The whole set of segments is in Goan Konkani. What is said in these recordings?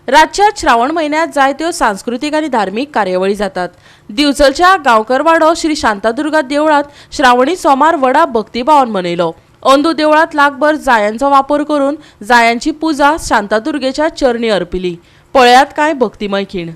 राज्यात श्रावण म्हयन्यांत जायत्यो सांस्कृतीक आनी धार्मीक कार्यावळी जातात. दिवचलच्या गांवकरवाडो श्री शांतादुर्गा देवळांत श्रावणी सोमार व्हडा भक्तिभावान मनयलो. अंदू देवळांत लाखभर जायांचो वापर करून जायांची पुजा शांतादुर्गेच्या चरणी अर्पिली. पळयात कांय भक्तिमय खीण.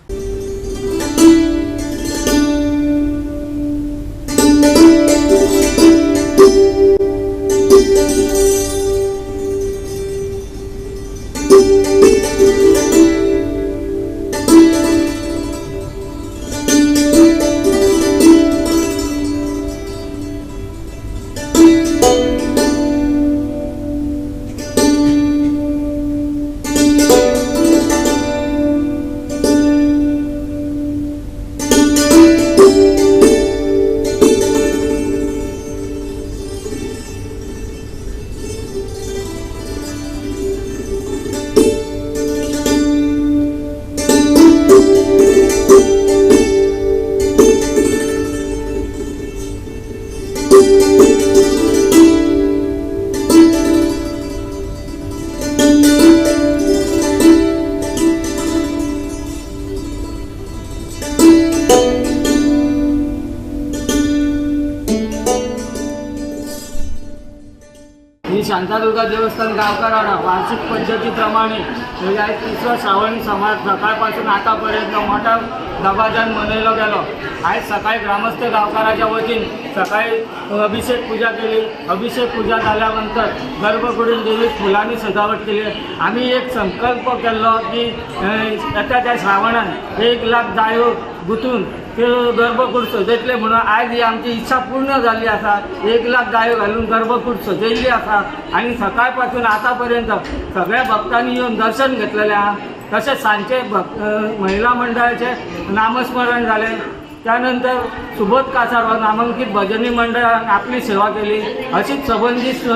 ही शांतादुर्गा देवस्थान गावकरवाडा वार्षिक पद्धतीप्रमाणे म्हणजे आयज तिसरो श्रावणी समाज सकाळपासून आतापर्यंत मोठ्या दबाज्यान मनयलो गेलो. आयज सकाळी ग्रामस्थ गांवकाराच्या वतीन सकाळी अभिषेक पूजा केली. अभिषेक पूजा जाल्या नंतर गर्भकुडीन देवीक फुलांनी सजावट केली. आमी एक संकल्प केल्लो की येता त्या श्रावणान 1 लाख जायो गुंतून त्यो गर्भकूड सजयतले म्हणून आयज ही आमची इच्छा पूर्ण जाल्ली आसा. 1 लाख गायो घालून गर्भकूड सजयल्ली आसा आनी सकाळपासून आतापर्यंत सगळ्या भक्तांनी येवन दर्शन घेतलेलें आहा. तशेंच सांजचे भक्त महिला मंडळाचे नामस्मरण जालें. त्यानंतर सुबोध कासार हो नामांकीत भजनी मंडळान आपली सेवा केली. अशीच संबंदीत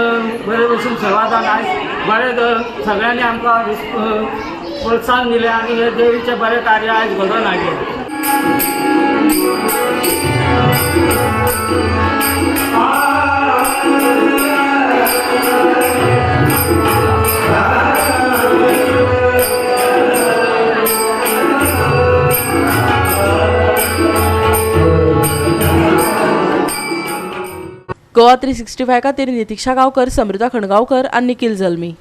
बरे भशेन सेवा जावन आयज बरें सगळ्यांनी आमकां प्रोत्साहन दिलें आनी हे देवीचें बरें कार्य आयज घडोवन हाडलें. गोवा 365 खातीर नितिक्षा गांवकर, समृता खणगांवकर आनी निखिल जल्मी.